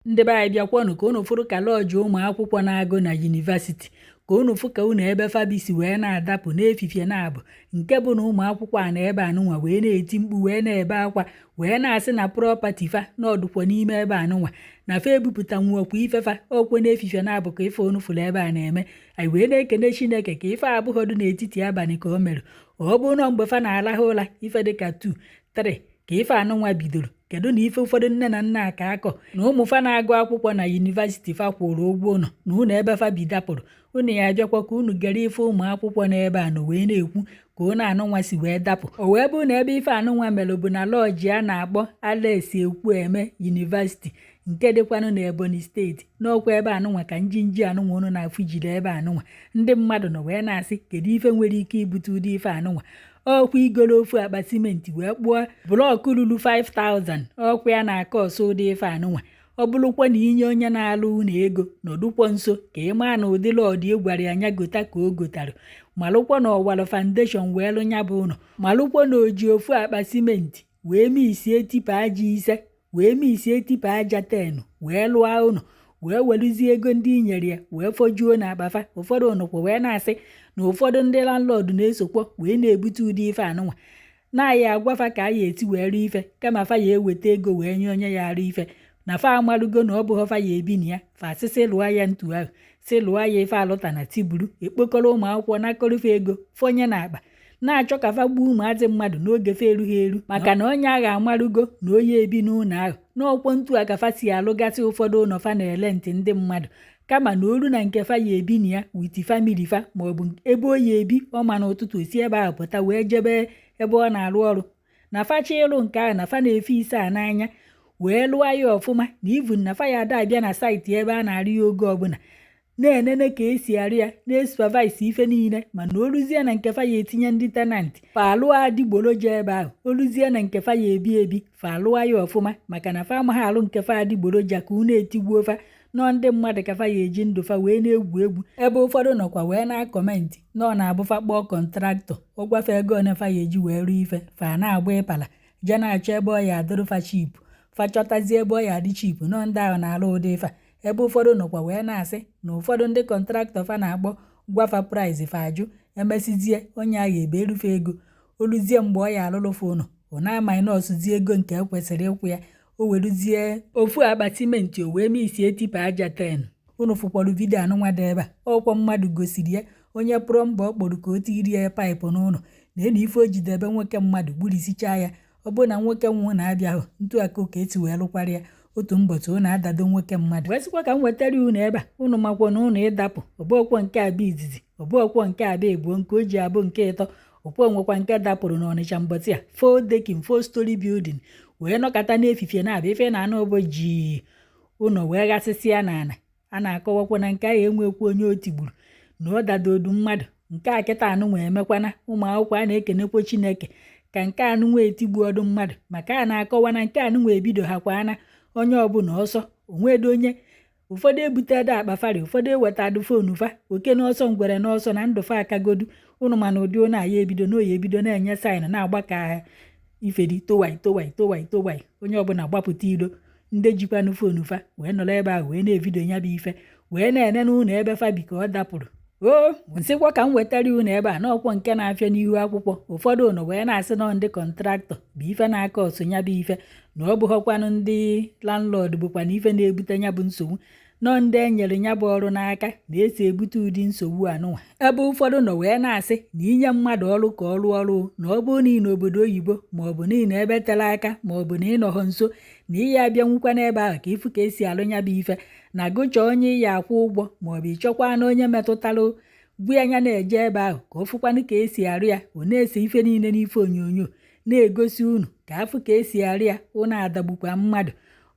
Ndị be anyị, bịakwanụ ka unu fụrụ ka lodge ụmụ akwụkwọ na-agụ na university, ka unu fụ ka unu ebe fa bi si wee na-adapụ n'efifie na-abụ nke bụ na ụmụ akwụkwọ a na ebe anụnwa wee na-eti mkpu, wee na-ebe akwa, wee na-asị na property fa n'ọdụkwa n'ime ebe anụnwa na fa ebupụta nwekwa ifefa okwe n'efifie na-abụ ka ife unu fụrụ ebe a na-eme. Anyị wee na-ekene Chineke ka ife abụghọdụ n'etiti abalị ka o mere. Ọ bụrụ na mgbe fa na-alahụ ụla, ife dịka 2 3 ka ife anụnwa bidoro. Kedu na ife ụfọdụ nne na nna aka akọ na ụmụ fa na-agụ akwụkwọ na university fa kwụrụ ụgwọ ụlọ na ụlọ ebe fa bi dapụrụ? Unu ya abịakwa ka unu gere ife ụmụ akwụkwọ n'ebe a nọ wee na-ekwu ka ụnụ anụnwa si wee dapụ. O wee bụrụ na ebe ife anụnwa mere bụ na lodge a na-akpọ Alex Ekwueme University nke dịkwanụ na Ebonyi Steeti. N'ọkwa ebe anụnwa ka njinji anụnwa unu na-afụ jiri ebe anụnwa. Ndị mmadụ nọ wee na-asị, kedu ife nwere ike ibute ụdị ife anụnwa? Ọkwa igoro ofu akpa simenti wee kpụọ block ruru 5000, ọkwa ya na-akọ ọsọ ụdị ife anụnwa. Ọ bụrụkwa na inye onye na-alụ ụlọ ego nọdụkwọ nso ka ị maa na ụdị lọdụ ị gwara ya nya gota ka o gotara, malụkwa na ọwalụ foundation wee lụ nya bụ ụlọ, malụkwa na o ji ofu akpa simenti wee misie tipper aja 5, wee misie tipper aja 10 wee lụọ ụlọ, wee weluzie ego ndị i nyere ya wee fọjuo n'akpa fa. Ụfọdụ nụkwa wee na-asị na ụfọdụ ndị landlord na-esokwa wee na-ebute ụdị ife anụnwa na-aya agwafa ka a ya eti wee rụọ ife, kama fa ya eweta ego wee nye onye ya arụ ife na fa amalụgo na ọ bụghọ fa ya ebi na ya. Fa asịsị lụọ ya ntu ahụ, si lụọ ya ife alụta na tiburu ekpokọrọ ụmụ akwụkwọ nakọrọfe ego fọnye n'akpa, na-achọ ka fa gbuo ụmụazị mmadụ n'oge fa erughị eru, maka na onye agha amarụgo na onye ebi n'ụlọ ahụ n'ọkwọ ntu a ka fa si alụgasị ụfọdụ ụlọ fa na-ele ntị ndị mmadụ, kama na oru na nke fa ya ebi na ya with family fa, maọbụ ebe o ya ebi ọma n'ụtụtụ esi ebe ahụ pụta wee jebe ebe ọ na-arụ ọrụ. Na fa chọ ịlụ nke ahụ na fa na-efe ise a n'anya wee lụọ ya ọfụma, na even na fa ya ada abịa na site ebe a na-arụ ya oge ọbụla na-enene ka esi arụ ya, na-esupervise ife niile. Mana oluzie na nke fa ya etinye ndị tenant, fa alụọ adịgboroja ebe ahụ. Oluzie na nke fa ya ebi ebi, fa alụọ ya ọfụma, maka na fa amaghị alụ nke fa adịgboroja ka unu etigbuo fa nọọ ndị mmadụ ka fa ya eji ndụ fa wee na-egwu egwu. Ebe ụfọdụ nọkwa wee na-acomment na ọ na-abụ fa kpọọ contractor, ụgwafe ego one fa ya eji wee rụọ ife, fa na-agba ịpala je na-achọ ebe ọ ya adịrụ fa cheap. Fa chọtazie ebe ọ ya adị cheap, nọọ ndị ahụ na-alụ ụdị ife a. Ebe ụfọdụ nọkwa wee na-asị na ụfọdụ ndị contractor fa na-akpọ gwafa price, fa ajụ. Emesizie, onye ahụ ebe erufe ego oluzie mgbe ọ ya alụlụ fa ụlọ, ọ na-aminuszie ego nke ekwesịrị ịkwụ ya. O weruzie ofu akpa simenti o wee misie tipper aja 10. Unu fụkwara video anụnwa dị ebe a, ọkwa mmadụ gosiri ya onye plumber ọ kpọrọ ka o tiri ya pipe n'ụlọ na enu ife o jidebe nwoke mmadụ gburisichaa ya. Ọ bụrụ na nwoke nwụ na-abịa ahụ ntu aka ka esi wee lụkwara ya otu mbọchị ụnụ adado nwoke mmadụ. Wee sịkwa ka m wetara unu ebe a, unu makwa na ụnụ ịdapụ ọbụọkwọ nke abụ izizi, ọbụọkwọ nke abụ ebuo, nke o ji abụ nke ịtọ. Ọkwọ nwekwa nke dapụrụ n'Ọnịcha mbọchị a, four decking, four story building, wee nọkọta n'efifie na-abịa ife na anụ ụbọ ji ụlọ wee ghasịsịa n'ala. A na-akọwakwa na nke ahụ enwekwa onye o tigburu na ọ dadodu mmadụ. Nke a kịta anụnwa emekwana ụmụ akwụkwọ a na-ekenekwa Chineke ka nke anụnwa etigbu ọdụ mmadụ, maka a na-akọwa na nke anụnwa ebido ha kwa ana onye ọbụla ọsọ onwedo onye. Ụfọdụ ebutedo akpa fari, ụfọdụ ewetadụ phone fa oke n'ọsọ, ngwere n'ọsọ na ndụ fa akagodu ụnụ. Mana ụdị ụnụ aya ebido na oyi ebido na-enye sign na-agba ka ifedi towai towai towai towai, onye ọbụla gbapụta iro. Ndị jikwanụ phone fa wee nọrọ ebe ahụ wee na-evideo ya bụ ife, wee na-ene n'ụlọ ebe fa bi ka ọ dapụrụ. O nsịkwa ka m wetara unu ebe a n'ọkwọ nke na-afịa n'ihu akwụkwọ. Ụfọdụ ụnụ wee na-asị nọ ndị contractor bụ ife na-aka ọsụ ya bụ ife, na ọ bụghọkwanụ ndị landlord bụkwa na ife na-ebute ya bụ nsogbu, nọ ndị e nyere ya bụ ọrụ n'aka na-esi ebute ụdị nsogbu anụnwa. Ebe ụfọdụ nọ wee na-asị na inye mmadụ ọrụ ka ọ rụọ ọrụ, na ọ bụrụ na ị n'obodo oyibo maọbụ na ị nọ ebe tere aka maọbụ na ị nọghọ nso, na ị ya abịanwukwa n'ebe ahụ ka ịfụ ka esi alụ ya bụ ife, na gụchọọ onye ị ya akwụ ụgwọ maọbụ ịchọkwa na onye metụtara bụ anya na-eje ebe ahụ ka ọ fụkwanụ ka esi arụ ya. Ọ na-ese ife niile n'ife onyonyo na-egosi unu ka afụ ka esi arụ ya. Ụnụ adagbukwa mmadụ,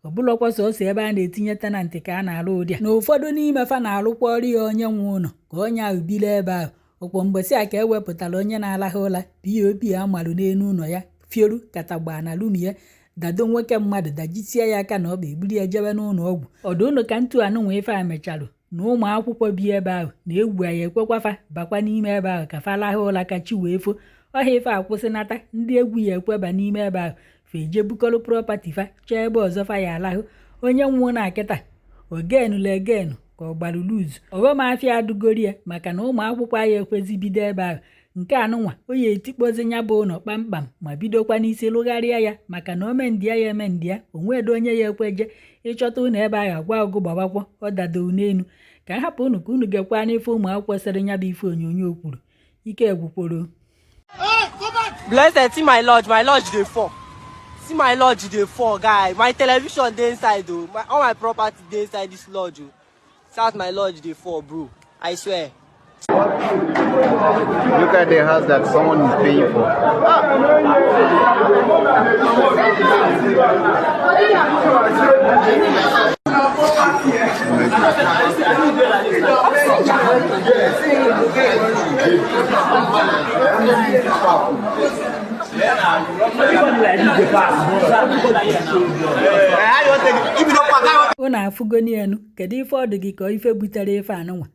ọ bụlọkwa sọsọ ebe a na-etinye tenant ka a na-alụ ụdị a, na ụfọdụ n'ime fa na-alụkwa ọrụ ya onye nwe ụlọ ka onye ahụ biri ebe ahụ. Ọkwọ mbọsị a ka e wepụtara onye na-alahụ ụla, POP amalụ n'elu ụlọ ya fioru katagba na room ya, dado nwoke mmadụ, dajisie ya aka na ọ bụ eburu ya jebe n'ụlọ ọgwụ. Ọdụ ụnụ ka ntu anụnwa ife a mechalụ na ụmụ akwụkwọ bi ebe ahụ na egwu ya ekwekwafa bakwa n'ime ebe ahụ ka fa lahụ ụla ka chi wee fo ọha. Ife akwụsịnata ndị egwu ya ekweba n'ime ebe ahụ, fa eje bukọrọ property fa chọọ ebe ọzọ fa ya alahụ. Onye nwụ na akịta ogenula egenu ka ọ gbaru luzu. Ọghọm afịa adụgori ya, maka na ụmụ akwụkwọ ya ekwezi bido ebe ahụ. Nke anụnwa o ya etikpozi ya bụ ụlọ kpamkpam ma bidokwa n'isi lụgharịa ya, maka na omendịa ya emendịa onwedo onye ya ekweje ịchọta ụlọ ebe ahụ. Agwa ọgụ gbawakwọ ọ dado n'elu. Ka m hapụ unu ka unu gekwa n'ife ụmụ akwụkwọ sịrị ya bụ ife onyonyo kwuru. Ike gwukworo. Blessed, see my lodge, my lodge dey fall. See my lodge dey fall, guy. My television dey inside o. All my property dey inside this lodge o. See as my lodge dey fall, bro. I swear. Look at the house that someone is paying for. Ah! Unu afụgoni enu. Kedu ife ọ dị gị ka ife butere ife anụnwa?